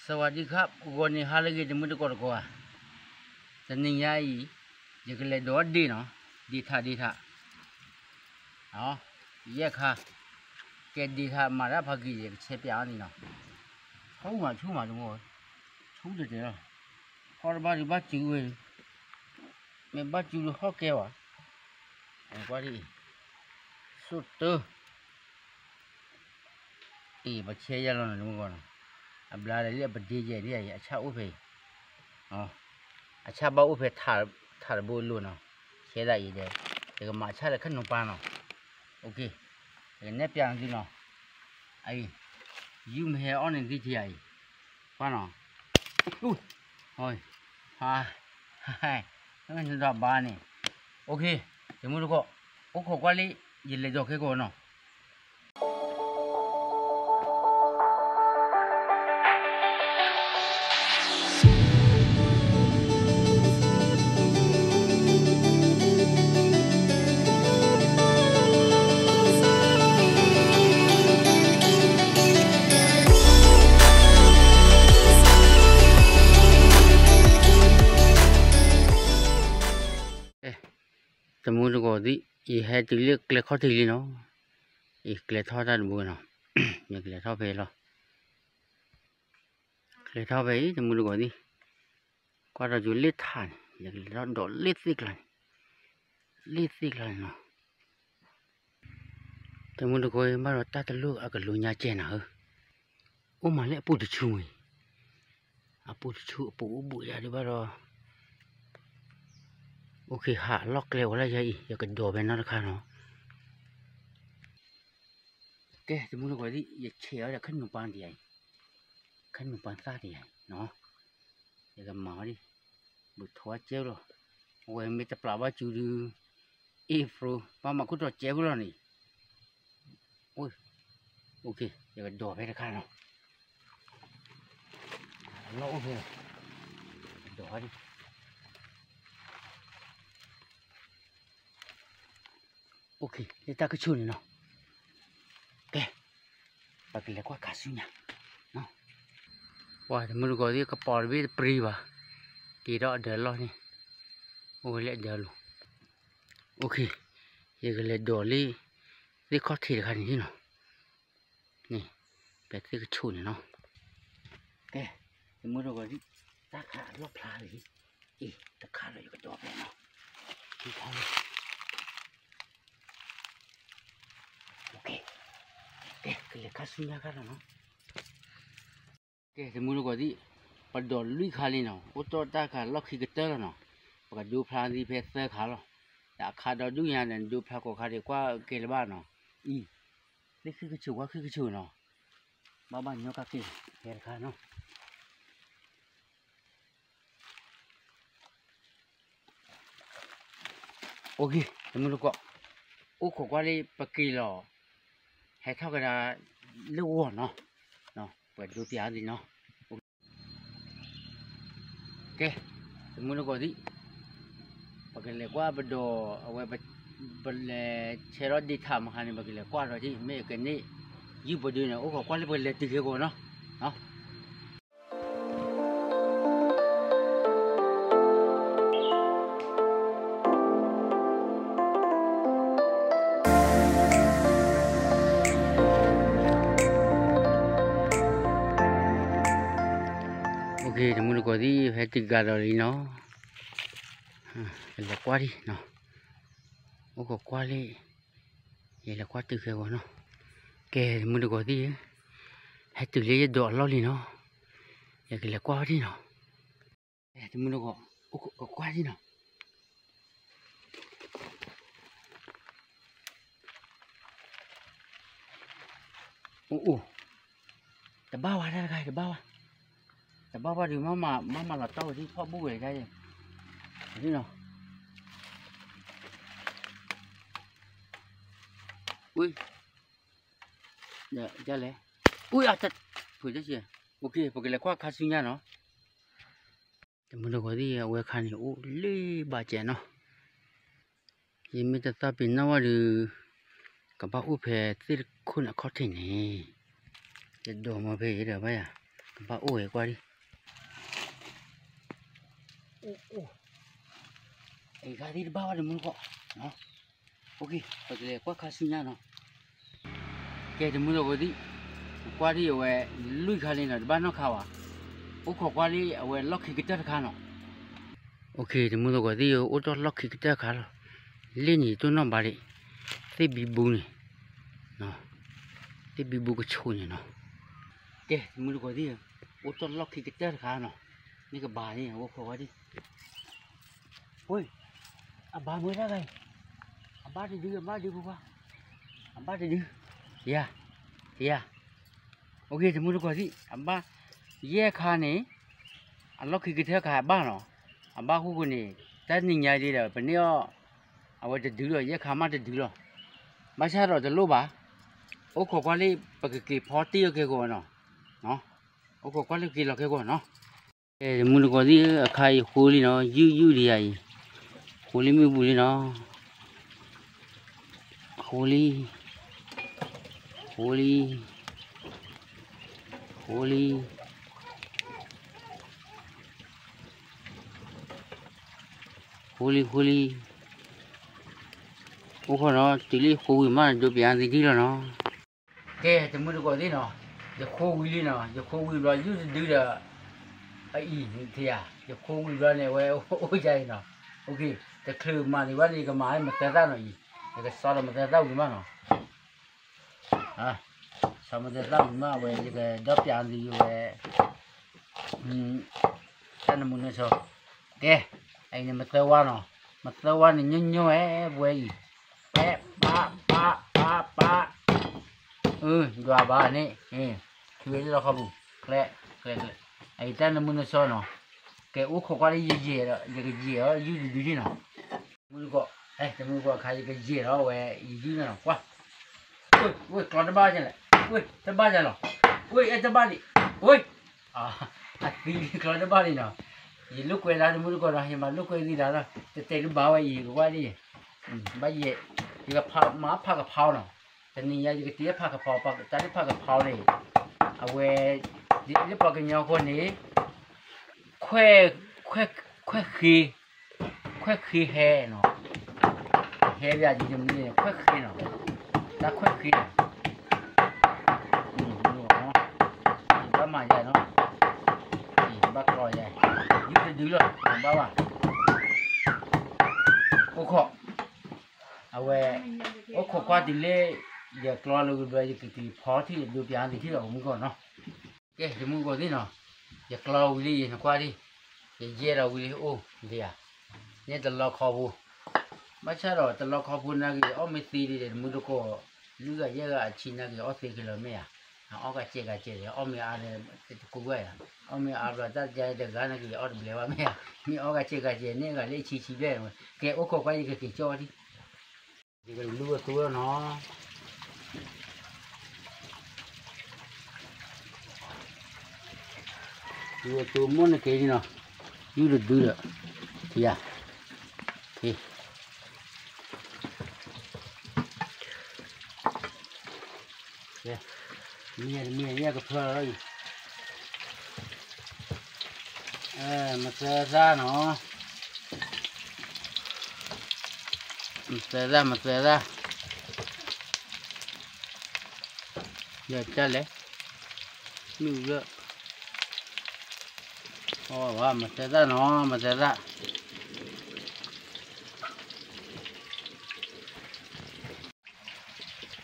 သဝးဒံခါ ဂီၤနံၤဟါလၢအဂ့ၤ တမုၢ်တကိးတကိးဧါ. တနံၤညါအံၤ ယကလဲၤဒိးဒ့ၣ်နီၤ, ဒ့ၣ်ထးဒ့ၣ်ထး, ယဲၢ်ခါ, ကဲဒ့ၣ်ထးမၤတၢ်ဖးကံၢ် ယကဆဲးပျးအီၤန့ၣ်နီၤ. ဆူမးဆူမးတမုၢ်, ဆူတတဲာ်လီၤ, ခီတဘၣ်ဒုးဘၣ်စုဝဲ, မ့ၢ်ဘၣ်စုလၢဟီၣ်ကဲဘၣ်, ကွၢ်ဒ်အံၤ, ဆိၣ်တၢ် အံၤ ပဆဲးယဲၢ်လီၤနီၤ တမုၢ်တကိးနီၤ, အဘျါလၢလၢအပဒ့ယဲၢ်ဒ်အံၤ အဆၣ်အိၣ်ဖဲအံၤ, အဆၣ်ဘၣ်အိၣ်ဖဲထးတဘိအလိၤနီၤ, ဆဲးဒၣ်အံၤဒီး ယကမၤဆၣ်လၢခါနူာ်ပၢ်နီၤ, ယကနဲၣ်ပျးနသုနီၤ, အံၤ, ယုၢ်မ့ၢ်ဟဲအီၣ်န့ၣ်သုထံၣ်အံၤ, ကွၢ်နီၤ, ဟါ, နဒိးဘၣ်န့ၣ်, တမုၢ်တကိး, အိၣ်ခိးကွၢ်လံ, ယလဲၤဒိးခဲကိာ်နီၤ. တမုၢ်တကိးသ့ၣ်, ယဟဲတုၤလၢကျဲခီၣ်ထံးလံနီၤ, ယကျဲထီၣ်တၢ်တဘိနီၤ, ယကျဲထီၣ်ဖဲလီၤ, ကျဲထီၣ်ဖဲအံၤ တမုၢ်တကိးသ့ၣ်, ကွၢ်ဒီးယိၤလ့ၣ်ထးန့ၣ် ယကလဲၤထီၣ်ဒိးလ့ၣ်သ့ၣ်ကျါန့ၣ်, လ့ၣ်သ့ၣ်ကျါန့ၣ်နီၤ. တမုၢ်တကိးအံၤ ဘၣ်ဒီးတၢ်တလိၣ်အကလူၤညါကဲနၤဧၢ, အိၣ်မးလၢအပူၤတဆူမ့ၢ်, အပူၤတဆူအပူၤအိၣ်ဘူးယၤဒ်ဘၣ်ဒီး, အိၣ်ခ့ဟးအလီၢ်ကျဲအိၣ်လၢယၤအံၤ ယကဒိးဖဲနီတခါနီၤ. ကဲ တမုၢ်တကိးသ့ၣ် ယဆဲးအီၤဒီးခါနူာ်ပၢ်ဒံးအံၤ, ခါနူာ်ပၢ်သၣ်ဒံးအံၤနီၤ, ယကမၤအီၤဒံး, ဘုးထိးအကဲလီၤ, အဝဲမ့ၢ်တပျးဘၣ်စုဒုး, အ့ၣ်ဖျိ ဘၣ်မၤခိၣ်တီကဲဖိလီၤန့ၣ်, အိၣ်, ယကဒိးဖဲတခါနီၤ, အလီၢ်အိၣ်ဖဲလီၤ, ဒိးအီၤဒံး. လၢတၢ်ကဆူၣ်န့ၣ်နီၤ, ကဲ, ပကလဲၤကွၢ်ခါဆူညါ, ပှၤတမုၢ်တကိးသ့ၣ် ကပီၤတဘ့ၣ်တပြံဘၣ်, က့ၤထီၣ်အဒၢးလီၢ်န့ၣ်, အိၣ်ဝဲလၢအဒၢးလိၤ, ယကလဲၤဒိးလံ, သ့ၣ်ခီၣ်ထံးတခါန့ၣ်နီၤ, န့ၣ်, ပသ့ၣ်ကဆူၣ်န့ၣ်နီၤ, ကဲ, တမုၢ်တကိးသ့ၣ်, တၢ်ခါအလီၢ်ဖျါလံ, အ့ၣ် တခါဒီးယကဒိးဖဲနီၤ, ကဲ, ကလဲၤခါဆူညါခါလီၤနီၤ. ကဲ တမုၢ်တကိးသ့ၣ်, ပဒိးလွံၢ်ခါလံနီၤ, အိၣ်တ့ၢ်တၢ်ခါလီၢ်ခံကတၢၢ်လီၤနီၤ, ပကဒိဖျါသ့ဖဲသၢခါလီၤ, ဒီးအခါဒီဒူၣ်ညါဒီး နဒိဖျါကိးခါဒံး ကွၢ်ကဲလၢၤဘၣ်နီၤ, အံၤ, သ့ၣ်ဃံကဆူၣ်ကွၢ်ဃံကဆူၣ်နီၤ, ဘၣ်ဘၣ်ညီကက့ၤ, ကဲတခါနီၤ. အိၣ်ဂ့ၤ တမုၢ်တကိး, အိၣ်ခိးကွၢ်လံ ပက့ၤလီၤ, ဟဲထီၣ်ကဒါလၢဂီၢ်နီၤ, ပဒိပျးသ့နီၤ. ကဲ, တမုၢ်တကိးသ့ၣ်, ပကလဲၤကွၢ်ပဒိး, အဝဲ, ပလဲၤဆဲးထီၣ်ဒ့ထးမဟါန့ၣ် ပကလဲၤကွၢ်ဒီးက့ၤ မ့ၢ်ကန့ၢ်, ယုၢ်ပဒုန့ၣ် အိၣ်ခိးကွၢ်လံ ပကလဲၤတုၤခဲကိာ်နီၤ. OK, တမုၢ်တကိးသ့ၣ် ဟဲတုၤကဒီးလံနီၤ, လဲၤကွၢ်ဒံးနီၤ, အိၣ်ခိးကွၢ်လံ, ယလဲၤကွၢ်တုၤခဲဂီၤနီၤ. ကဲ တမုၢ်တကိးသ့ၣ်, ဟဲတုၤလၢယဒိးအလီၢ်လံနီၤ, ယကလဲၤကွၢ်ဝဲဒံးနီၤ. တမုၢ်တကိး, အိၣ်ခိးကွၢ်ဒံးနီၤ. အိၣ်အိၣ်, တဘၣ်ဝဲတၢ်တခါ တဘၣ်ဝဲ, တဘၣ်ဝဲဒီး မ့ၢ်မၤလီၤတီၢ်ဝဲဒ်ဖီၣ်ဘူၣ်ဝဲဒၣ်, ဒ်နီၤ. ဝံ, ဒ်လဲၣ်, ဝံ, ဖုးတစဲး, OK, ပကလဲၤကွၢ်ခါဆူညါနီၤ. တမုၢ်တကိးသ့ၣ် အဝဲခါန့ၣ် အိၣ်လၢဘၣ်စဲးနီၤ. ယမ့ၢ်တသးပ့ၤနီၣ်ဝဲဒီး ကဘၣ်အိၣ်ဖဲသ့ၣ်တခိၣ်န့ၣ်အခီၣ်ထံးန့ၣ်, ယဒိးမၢဖဲအံၤဒီးဘၣ်ယၤ, က ဘၣ်အိၣ်ဝဲကွၢ်ဒံး, အိၣ်အိၣ်, အဂၤသ့ၣ်တဘၣ်ဘၣ်တမူတကိး, ပကလဲၤကွၢ်ခါဆူညါနီၤ. ကဲတမူတကိးသ့ၣ်, ကွၢ်ဒံးအဝဲ, လွံၢ်ခါလံနီၤ တဘၣ်နီတခါဘၣ်, အိၣ်ခိးကွၢ်လံအဝဲလီၢ်ခံကတၢၢ်တခါနီၤ. တမူတကိးသ့ၣ်ဧၢ အိၣ်တ့ၢ်လီၢ်ခံကတၢၢ်တခါလီၤ, လ့ၣ်န့ၣ်တိၢ်နီၣ်ဘၣ်ဒံး, သ့ၣ်ဘံဘူန့ၣ်, သ့ၣ်ဘံဘူကဆိးန့ၣ်နီၤ. ကဲတမူတကိးသ့ၣ်ဧၢ, အိၣ်တ့ၢ်လီၢ်ခံကတၢၢ်တခါနီၤ, မ့ၢ်ကဘၣ်န့ၣ် အိၣ်ခိးကွၢ်ဒံး, ဝ့ၢ်, အဘါမ့ၢ်တၢ်ဂၤအံၤ, အဘါတဒု အဘါတဒုဖိခွါ, အဘါတဒု, ယၤ, ယၤ, အိၣ်က့ၤ တမူတကိးသ့ၣ် အဘါ, ယဲၢ်ခါန့ၣ်, အလီၢ်ခံကတၢၢ်ခါအဘါနီၤ, အဘါဃိဃိန့ၣ်, တၢ်နံၤညါဒ်ဒီး ပန့ၢ်အီၣ်, အဝဲတဒုလီၤ ယဲၢ်ခါမးတဒုလီၤ, ဘၣ်ဆၣ်ဒီးတလိၣ်ဘၣ်, အိၣ်ခိးကွၢ်လံ ပကက့ၤဖီတ့ၢ်အီၤကဲကိးနီၤ, အိၣ်ခိးကွၢ်လံက့ၤလီၤကဲကိးနီၤ. တမူတကိးသ့ၣ်ဧၢ အခါအံၤဃိလံနီၤ ယုၢ်ယုၢ်ဒံးယၤအံၤ, ဃိလံမုၢ်ပူၤလံနီၤ, ဃိလံ, ဃိလံ, ဃိလံ, ဃိလံ ဃိလံ, အိၣ်ခိးနီၤ တုၤလၢဃိဝံၤမး ဒိးပၠးသံထံၣ်လီၤနီၤ. ကဲ တမူတကိးသ့ၣ်နီၤ, ယဃိဝံၤလံနီၤ, ယဃိဝံၤဘျီ ယုၢ်တဒုဒီး, အအံၤ, ယဃိဝံၤဘျီန့ၣ် အဝဲအိၣ်ယၤအံၤနီၤ, တချုးမၤဒံးဘၣ်န့ၣ် ယကမၤလၢမသၢသၣ်နီၤအံၤ, ယကစီဒီးမသၢသၣ်ဝံၤမးနီၤ, စီမသၢသၣ်ဝံၤမး အဝဲ ယကဒီးပၠးသံဝဲ တၢ်နမူနဆိ, ကဲ, အအံၤန့ၣ်မသၢဝါနီၤ, မသၢဝါန့ၣ်ညီညီဝဲ ပဝဲအံၤ, ပဲ, ပး, ပး, ပး, ပး, အၢ ယွၤဘၣ်န့ၣ်, ထုးဝဲလၢလီခီပူၤ, ကျဲ, ကျဲ, ကျဲ, အအံၤတၢ်နမူနဆိနီၤ, ကဲအိၣ်ခိးကွၢ်လၢယယဲၢ်ဒီး ယကယဲၢ်အီၤယုၢ်တဒုန့ၣ်နီၤ, တမူတကိး, တမူတကိးအခါ ယကယဲၢ်ဒီးဝဲ ယယုၢ်န့ၣ်နီၤ, ကွၢ် ဝ့ၢ် ကျီတဘၣ်လဲၣ်, ဝ့ၢ် တဘၣ်လဲၣ်လီၤ, ဝ့ၢ် အဲၣ်တဘၣ်လံ, ဝ့ၢ်, အသံလံ ကျီတဘၣ်လံနီၤ, ယလိာ်ကွဲဒၣ်တမူတကိးဒီး ယမၤလိာ်ကွဲသံဒၣ်လီၤ, တတဲတဘၣ်ဝဲအံၤ ကကွၢ်လံ, ဘၣ်ယဲၢ်, ယကမၤဖးကဖီနီၤ, တနံၤညါယကတ့ဖးကဖီ, တၢ်လၢဖးကဖီန့ၣ်, အဝဲ, လၢပှၤကညီအဃိန့ၣ်, ခွဲၣ်, ခွဲၣ်ဃ့, ခွဲၣ်ဃ့ဟဲနီၤ, ဟဲဘၣ်ယံၤတမံၤန့ၣ် ခွဲၣ်ဃ့နီၤ, တၢ်ခွဲၣ်ဃ့နီၤ, ဘၣ်မၤယၤနီၤ, ဘၣ်ကျီယၤ, ယုၢ်တဒုလီၤ ဘၣ်ဘၣ်, အိၣ်ခိး, အဝဲ, အိၣ်ခိးကွၢ်တုၤလၢ, ယကျီလၢဝံၤဘျီ ယကက့ၤဖီထံၣ် ယဒိးပၠးသံထံၣ်လီၤ မူကီၢ်နီၤ. ကဲ တမူတကိးသ့ၣ်နီၤ, ယကျီဝံၤလံ ယနကွၢ်ဒံး, ယယဲၢ်ဒီးဝံၤလံအိၣ်, ဒ်ဧါ, န့ၣ်တလီခီဖိ, ဘၣ်ဆၣ်ဒီးတလီခီဖိနာ်က့ၤ ယအီၣ်မ့ၢ်သံဒံးဒီး တမူတကိး, လွံၢ်ဂၤယဲၢ်ဂၤအဆံနာ်က့ၤ ယအီၣ်သ့က့ၤလီၤမ့ၢ်ဧါ, အအီၣ်ကစဲးကစဲး ယအီၣ်မ့ၢ်အါဒီး, တကူဝဲဧါ, အီၣ်မ့ၢ်အါဘျီတၢ်တဂၤနာ်က့ၤ ယအီၣ်တဘျဲးဘၣ်မ့ၢ်ဧါ, မ့ၢ်အီၣ်ကစဲးကစဲးန့ၣ် ဂၤလၢအဆံဆံဘျဲၣ်, ကဲအိၣ်ခိးကွၢ် ယကက့ၤကၠီၣ်ဒံး ယကလူအသိနီၤ, လူအသိမိၢ်နက့ၤနီၤ, ယူတဒုဒီး, ယၤ, မ့ၢ်တမ့ၢ် ယကဖၢလီၤအံၤ, မသၢသၣ်နီၤ, မသၢသၣ် မသၢသၣ်, ယကလဲၣ်, မုၢ်လၢ, မသၢသၣ်နီၤ မသၢသၣ်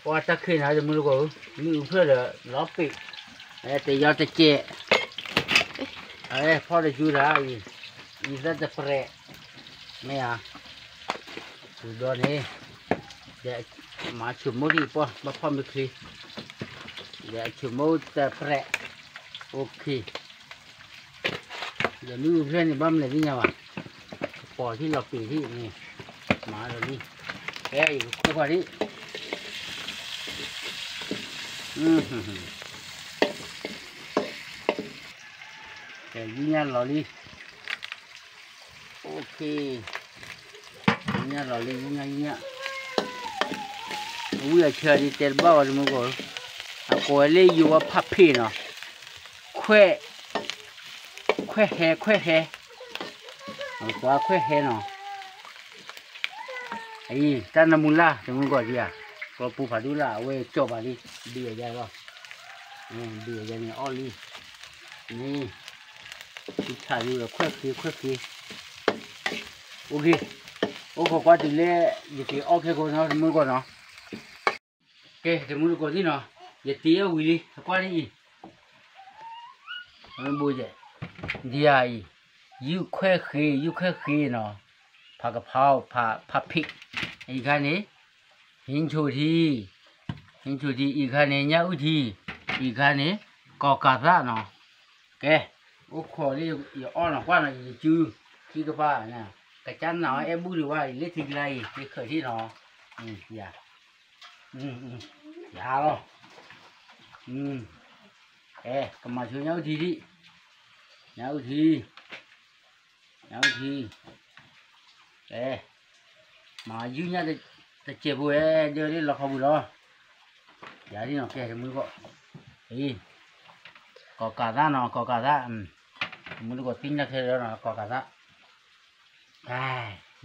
ပှၤတၢ်ခ့နၤတမုၢ်တကိးဧၢ, မ့ၣ်အူဖျၢၣ်ဒီးလီၤပ့း, တယီတစဲး, ဖီၣ်တယူၤတၢ်အံၤ, အံၤသၢတပြဲး, မ့ၢ်ဧါ, ဝံၤဘျီန့ၣ်, ယမၤဆိမိၣ်ထံၣ်ပီၢ် ဘၣ်ဖီၣ်မ့ၢ်ချ့, ယဆိမိၣ်တပြဲး, အိၣ်ခ့ ယမ့ၣ်အူဖျၢၣ်န့ၣ် ဘၣ်မနုၤသ့ၣ်ညါဘၣ်, ကပီၤထံၣ်လီၤပ့းထံၣ်န့ၣ်, မၤလီၤလံ, ကဲယကခိၣ်ဃီဒံး, ကဲယညၣ်လီၤလံ, အိၣ်ခ့, ယညၣ်လီၤလံ ယညၣ်ယညၣ်, အဝံၣ်အဆၢဒ်တဲတဘၣ်ဝဲတမုၢ်ကိး, အကိးဝဲလၢယိၤဝဲဖးဖ့းနီၤ, ခွ ခွဲး, ခွဲးဟဲ, ခွဲးဟဲ, ပှၤခွဲးဟဲနီၤ, အံၤ တၢ်နမူလၢ် တမူကီၢ်ဒံးဧါ, ကီၢ်ပူၤဖးဒိၣ်လၢ် အဝဲကၠီၣ်ဘၣ်လံ, ဒုးအယါလီၤ, ဒုးအယါန့ၣ်အီၣ်လံ, န့ၣ်, ဆံဆးဒုးခွဲးဃ့, ခွဲးဃ့, အိၣ်ဂ့ၤ, အိၣ်ခိးကွၢ်တုၤလၢ ယက့ၤအီၣ်ခဲကိာ်နီၤ တမူတကိးနီၤ ကဲ တမူတကိးသ့ၣ်နီၤ, ယတ့အီၣ်ဝံၤလံ အကွၢ်လံအံၤ, ဘိယဲၢ်, ဒ်အံၤ, ယုၢ်ခွဲးဃ့, ယုၢ်ခွဲးဃ့နီၤ, ဖးကဖီ, ဖး, ဖးဖံး, အံၤခါန့ၣ်, ဟံၣ်ဆိၣ်ထံ, ဟံၣ်ဆိၣ်ထံ အံၤခါန့ၣ် ညၣ်အုၣ်ထံ, အံၤခါန့ၣ်, ကီၢ်ကးသၣ်နီၤ, ကဲ, အိၣ်ခိးလၢယအီၣ်နီၤ ကွၢ်နီၤ ယစု, ခံကပၤ, ကစၢ်နာ်ဝဲအဲၣ်ဘူၣ်ဒံးဝဲ ယလၢထံကျါအံၤ ယခၢၣ်ထံၣ်နီၤ, ယၤ ယၤလီၤ, အဲ ကမၤဆိညၣ်အုၣ်ထံဒံး, ညၣ်အုၣ်ထံ, ညၣ်အုၣ်ထံ, အဲ, မၤယုၢ်ညၣ်တစဲးဖိဝဲ, ဒၢလၢလီခီပူၤလီၤ, ယၤဒ်နီၤ ကဲ တမူတကိး, အံၤ, ကီၢ်ကးသၣ်နီၤ ကီၢ်ကးသၣ်, တမူတကိးသ့ၣ်ညါခဲလၢာ်နီၤ ကီၢ်ကးသၣ်,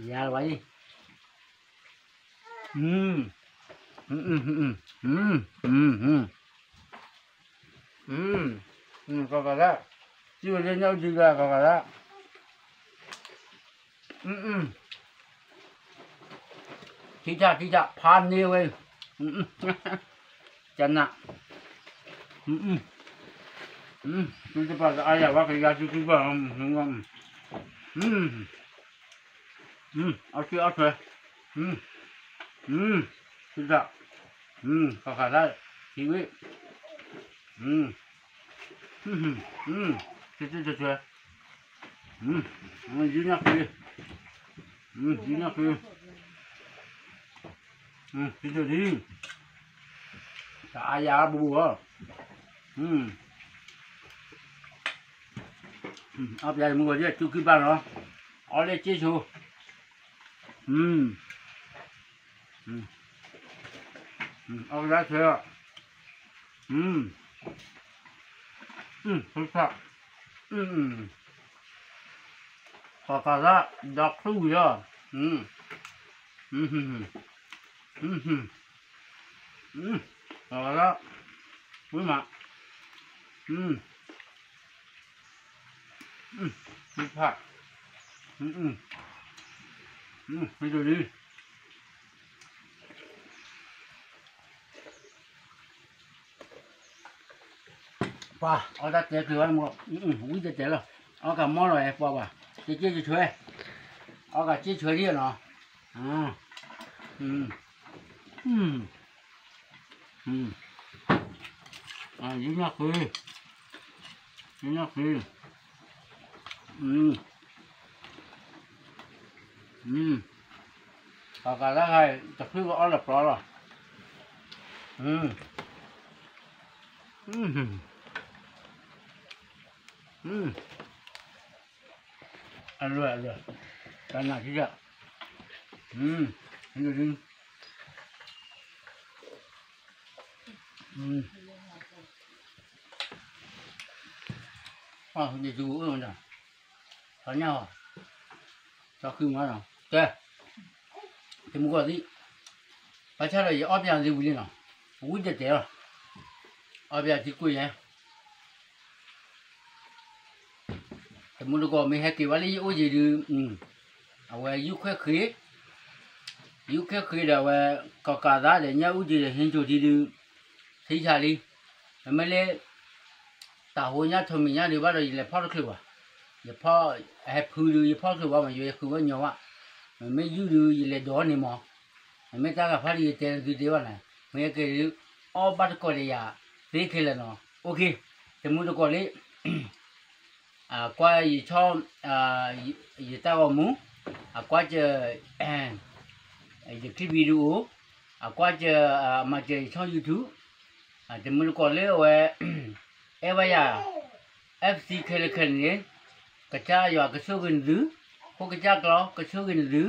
ယၤလီၤဝဲအံၤ ကီၢ်ကးသၣ်, စံၣ်ဝဲလၢညၣ်အုၣ်ထံကျါ ကီၢ်ကးသၣ်, ထံတၢ်ထံတၢ် ဖးန့ၢ်ဝဲ, ကနၣ်, သုတပာ်တအါယၤဝဲ ကယၤသုသုပာ်, အီၣ်ဆံးအီၣ်ထွဲ, ထံတၢ်, ကီၢ်ကးသၣ်, ထံဝ့ၢ်, ထံတၢ်ထွဲ, ယုၢ်ညၣ်ဃ့, ယုၢ်ညၣ်ဃ့, ထံတၢ်ဒံး, တအါယၤဘူးဘူးလီၤ, အီၣ်ပျဲမုၢ်ဂီၤဒ်အတူၢ်ကံၢ်ဘၣ်လီၤ, အီၣ်လၢစ့ဆိ, အီၣ်ကဒါဆဲး, ဖုဖး, ကီၢ်ကးသၣ်, ဒီးချူဝံၤလီၤ, ကီၢ်ကးသၣ်, ဝံၤမး, ဖုဖး, မ့ၢ်ဒိၣ်လံ ပှၤ အီၣ်တၢ်တဲကျၢၤဝဲမ့ၢ် ဝံၣ်တဲတဲလီၤ အီၣ်ကမီၢ်လီၤ ပှၤဘၣ် က့က့ကဆွဲ အီၣ်ကက့ဆွဲဒံးနီၤ ယုၢ်ညၣ်ဃ့ ယုၢ်ညၣ်ဃ့ ပှၤကလၢ်ခါ တချုးကအီၣ်လၢပျီလီၤ အလွဲၢ်အလွဲၢ် တၢ်နာ်ထံၣ်ဒၣ် ယတူၢ်အိၣ်မတၤ သီညါဟီ သီဃုမးနီၤ ကဲ တမူကီၢ်သံ ဘၣ်ဆၣ်ဒီးယအီၣ်ပျဲသ့ဝံၤလံနီၤ ဝံၣ်တဲတဲလီၤ အီၣ်ပျဲထံကွံာ်ယဲ တမူတကိးမ့ၢ်ဟဲက့ၤဝဲလၢယအိၣ်ယံၤဒုး အဝဲယုၢ်ခွဲၣ်ဃ့ ယုၢ်ခွဲၣ်ဃ့ဒီးအဝဲ ကီၢ်ကးသၣ်ဒီးညၣ်အုၣ်ဒံးဒီးဟ့ၣ်ကၠိၤထံဒုး ထံဆးလံ မ့မ့ၢ်လၢ တၢ်ဟိညၣ်ထိးမံၤညၣ်ဒုးဘၣ်ဒီးယလဲၤဖီၣ်တချုးဘၣ် ယဖီၣ် ဟဲဖုဒုးယဖီၣ်ချုးဘၣ်မး ယဃုဝဲညီဘၣ် မ့မ့ၢ်ယုၢ်ဒုးယလဲၤဒိးန့ၣ်မး မ့မ့ၢ်တၢ်ဂၤဖးဒုးယတဲနသုတဲဘၣ်န့ၣ် မ့ၢ်ဟဲက့ၤဒုး အီၣ်ဘၣ်တကိးဒီးယၤ သ့ခဲလၢာ်နီၤ အိၣ်ခ့ တမူတကိးလံ အကွၢ်ယဆီ ယတၢ်ဂီၤမူ အကွၢ်စၢၤ ယ clip video အကွၢ်စၢၤ မၤစၢၤယဆီ YouTube တမူတကိးလၢအဝဲ အဲၣ်ဘၣ်ယၤ FC ခဲလၢာ်ခဲလၢာ်န့ၣ် ကစၢ်ယွၤကဆိၣ်ဂ့ၤနသု ဖိကစၢ်ကျီကဆိၣ်ဂ့ၤနသု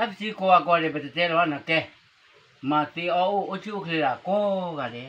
FC ကိးဂၤကိးဂၤဒဲး ပတတဲလၢၤဘၣ်နီၤ ကဲ မၤသ့အီၣ်အိၣ်အိၣ်ဆူၣ်အိၣ်ချ့လၢကိးဂၤဒဲး